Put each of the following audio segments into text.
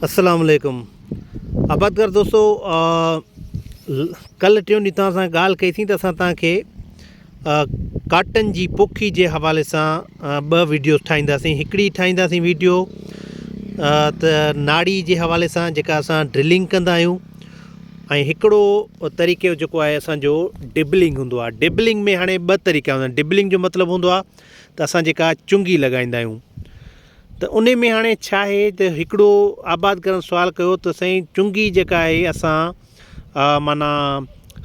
السلام عليڪم آبادگار دوستو ڪل ٽيون ڏينهن توهان سان ڳالهه ڪئي سين ته اسان توهان کي ڪاٽن جي پوکي جي حوالي سان ٻه ويڊيوز ٺاهينداسين هڪڙي ٺاهينداسين ويڊيو ته ناڙي جي حوالي سان جيڪا اسان ڊرلنگ ڪندا آهيون ۽ هڪڙو طريقو جيڪو آهي اسانجو ڊبلنگ هوندو آهي ڊبلنگ ۾ هاڻي ٻه طريقا هوندا آهن ڊبلنگ جو مطلب هوندو آهي ته اسان جيڪا چنگي لڳائيندا آهيون ته انهي ۾ هاڻي ڇا آهي ته هڪڙو آبادگارن سوال ڪيو ته سائين چنگي جيڪا آهي اسان معنيٰ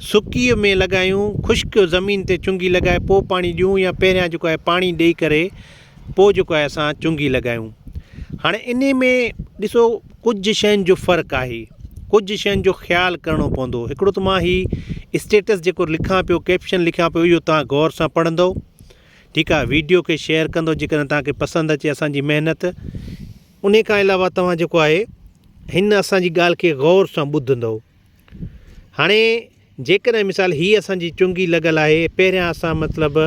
سڪيء ۾ لڳايون خشڪ زمين تي چنگي لڳائي پوء پاڻي ڏيون يا پهريان جيڪو آهي پاڻي ڏئي ڪري پوء جيڪو آهي اسان چنگي لڳايون هاڻي انهي ۾ ڏسو ڪجهه شين جو فرق آهي ڪجهه شين جو خيال ڪرڻو پوندو هڪڙو ته مان هي اسٽيٽس جيڪو لکان پيو ڪيپشن لکان پيو اهو توهان غور سان پڙهندو ٺيڪ آ ويڊيو کي شيئر ڪندو جيڪڏهن توهان کي پسند اچي اسان جي محنت انهي کان علاوه توهان جيڪو آهي هن اسان جي ڳالهه کي غور سان ٻڌندو هاڻي جيڪڏهن مثال هي اسان جي چنگي لڳل آهي پهريان اسان مطلب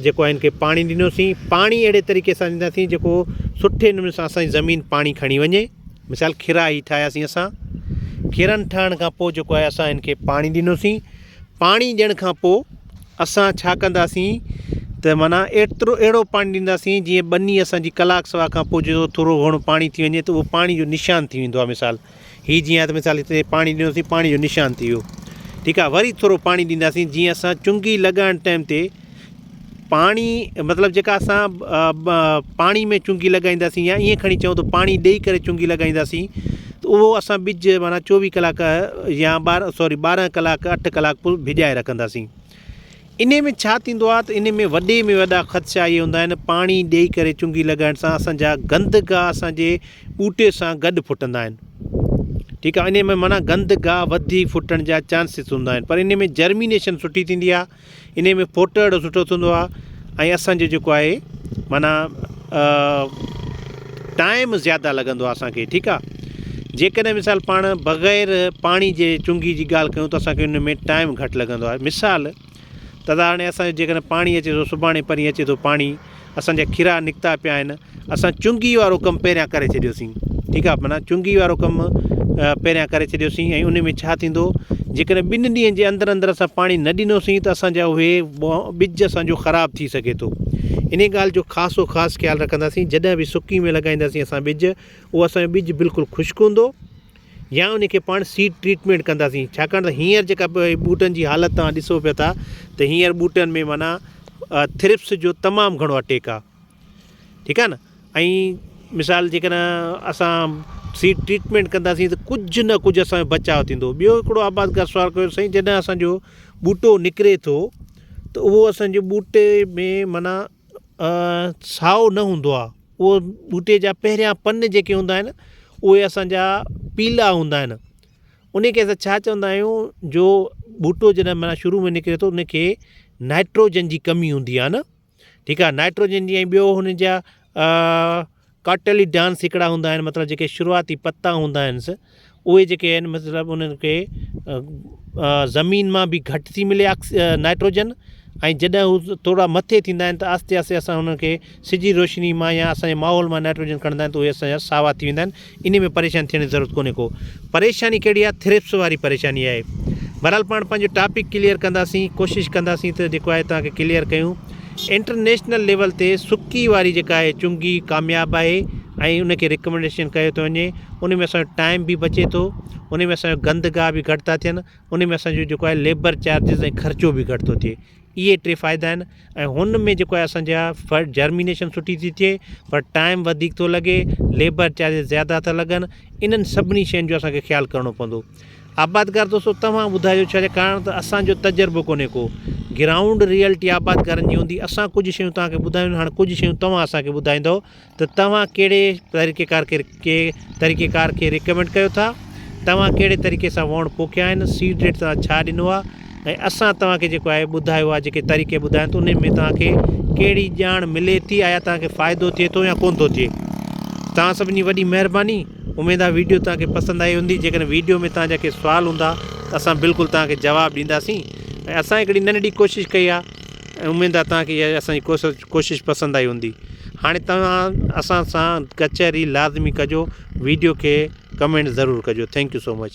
جيڪو آهي ان کي پاڻي ڏنوسين پاڻي اهڙي طريقي سان ڏينداسين جيڪو سٺي نموني سان اسان جي زمين پاڻي کڻي وڃي مثال کيرا هي ٺاهياسين اسان کيرن ٺاهڻ کان پوء جيڪو آهي اسان ان کي پاڻي ڏنوسين پاڻي ڏيڻ کان پوء اسان ڇا ڪنداسين ته معنيٰ ايترو اهڙو پاڻي ڏينداسين جيئن ٻني اسان جي ڪلاڪ سوا کان پوء جو ٿورو گهڻو پاڻي ٿي وڃي ته اهو پاڻي جو نشان ٿي ويندو آهي مثال هي جيئن آهي ته مثال هتي پاڻي ڏنوسين پاڻي جو نشان ٿي ويو ٺيڪ آهي وري ٿورو پاڻي ڏينداسين جيئن اسان چنگي لڳائڻ ٽائيم تي پاڻي مطلب جيڪا اسان پاڻي ۾ چونگي لڳائينداسين يا ائين کڻي چئون ته پاڻي ڏئي ڪري چونگي لڳائينداسين ته اهو اسان ٻج معنيٰ چوويهه ڪلاڪ يا ٻارهن سوري ٻارهن ڪلاڪ اٺ ڪلاڪ پوء ڀڄائي رکنداسين انهي ۾ ڇا ٿيندو آهي ته انهي ۾ وڏي ۾ وڏا خدشا اهي هوندا آهن پاڻي ڏئي ڪري چونگي لڳائڻ سان اسان جا گند گاهه اسان جي ٻوٽي سان گڏ ڦٽندا آهن ٺيڪ آهي انهي ۾ معنيٰ گند گاهه وڌيڪ ڦٽڻ جا چانسز هوندا آهن پر انهي ۾ جرمينيشن سٺي ٿيندي آهي انهي ۾ ڦوٽ اهڙو سٺو ٿيندو آهي ۽ اسان جو جيڪو آهي معنيٰ ٽائيم زياده لڳندو آهي اسان کي ٺيڪ آهي جيڪڏهن مثال پاڻ بغير پاڻي جي چنگي جي ڳالهه ڪيون ته اسان کي ان ۾ ٽائيم گهٽ لڳندو آهي مثال ته هاڻي اسان جو جيڪڏهن پاڻي اچي ٿو سڀاڻي پرين اچي ٿو پاڻي اسان جا کرا نڪتا پيا آهن اسان چنگي وارو ڪم پهريان ڪري ڇڏيوسين ٺيڪ آهي معنيٰ چنگي وارو ڪم پهريان ڪري ڇڏيوسين ۽ ان ۾ ڇا ٿيندو جيڪڏهن ٻن ڏينهن جي اندر اندر اسان پاڻي نه ڏنوسين ته اسان جا اهي ٻج اسان جو خراب ٿي سگهي ٿو ان ڳالهه جو خاص و خاص خيال رکنداسين جڏهن به سڪي ۾ لڳائينداسين اسان ٻج اهو اسان جو ٻج بلڪل خشڪ هوندو يا ان کي پاڻ سيڊ ٽريٽمينٽ ڪنداسين ڇاڪاڻ ته هينئر جيڪا ٻوٽن جي حالت توهان ڏسو پيا ٿا ته هينئر ٻوٽن ۾ معنيٰ ٿرپس جو تمام گهڻو اٽيڪ آهي ٺيڪ آهي نه ۽ مثال جيڪڏهن اسان سيڊ ٽريٽمينٽ ڪنداسين ته ڪجهه نه ڪجهه اسانجو بچاء ٿيندو ٻيو هڪڙو آبادگار سوال ڪيو سائين جڏهن اسانجو ٻوٽو نڪري ٿو ته اهو اسانجي ٻوٽي ۾ معنيٰ سائو نه هوندو آهي اهو ٻوٽي جا پهريان پن جيڪي هوندا آهن اهي اسانجا پيلا هوندا آهن ان کي اسان ڇا چوندا آهيون جو ٻوٽو جڏهن معنيٰ شروع ۾ نڪري ٿو ان کي نائٽروجن جي ڪمي هوندي آهي نه ٺيڪ آهي نائٽروجن جي ۽ ٻيو هن جا ڪاٽلي ڊانس هڪڙا هوندا آهن مطلب جيڪي شروعاتي پتا هوندا آهن اهي جيڪي آهن مطلب انهن کي زمين مان به گهٽ ٿي ملي نائٽروجن ۽ جڏهن هو ٿورا مٿي ٿيندا آهن ته آهستي آهستي اسان انهن کي سج جي روشني مان يا اسان جي ماحول مان نائٽروجن کڻندا آهن ته اهي اسان جا ساوا ٿي ويندا آهن انهي ۾ پريشان ٿيڻ جي ضرورت ڪونهي ڪو. پريشاني ڪهڙي آهي ٿرپس واري پريشاني آهي. بهرحال پاڻ پنهنجو ٽاپڪ ڪليئر ڪنداسين ڪوشش ڪنداسين ته جيڪو آهي توهان کي ڪليئر ڪيون. انٽرنيشنل ليول تي سڪي واري جيڪا آهي چنگي ڪامياب آهي ۽ ان کي ريڪمينڊيشن ڪيو ٿو وڃي ان ۾ اسان جو ٽائيم به بچي ٿو ان ۾ اسان جو گند گاهه به گهٽ ٿا ٿين ان ۾ اسان جو جيڪو آهي ليبر چارجز ۽ خرچو به گهٽ ٿو ٿئي. اهي ٽي فائدا آهن ۽ هن ۾ جيڪو آهي اسان جا فر جرمينيشن سٺي ٿي ٿئي پر ٽائيم وڌيڪ ٿو لڳي ليبر چارجز زياده ٿا لڳن انهن سڀني شين جو اسان کي خيال ڪرڻو پوندو آبادگار دوستو توهان ٻڌايو ڇا ڪاڻ ته اسان جو تجربو ڪونهي ڪو گرائونڊ ريئلٽي آبادگارن جي هوندي اسان ڪجهه شيون توهان کي ٻڌايون هاڻي ڪجهه شيون توهان اسان کي ٻڌائيندو ته توهان ڪهڙي طريقيڪار کي ڪي طريقيڪار کي ريڪمينڊ ڪيو ٿا، توهان ڪهڙي طريقي سان ووڻ پوکيا آهن، سيڊ ريٽ توهان ڇا ڏنو آهي ۽ اسان توهان کي جيڪو آهي ٻڌايو آهي جيڪي طريقي ٻڌايا آهن ته انهن ۾ توهان کي ڪهڙي ڄاڻ ملي ٿي آيا توهان کي فائدو ٿئي ٿو يا ڪونه ٿو ٿئي. توهان سڀني جي وڏي مهرباني اميد آهي ويڊيو توهان کي پسند آئي هوندي جيڪڏهن ويڊيو ۾ توهان جا ڪي سوال هوندا ته اسان بلڪل توهان کي جواب ڏينداسين ۽ اسان هڪڙي ننڍڙي ڪوشش ڪئي آهي ۽ اميد آهي توهان کي اها اسان جي ڪوشش پسند آئي هوندي. هاڻي توهان اسان سان ڪچهري لازمي ڪجو ويڊيو کي ڪمينٽ ضرور ڪجو thank you so much.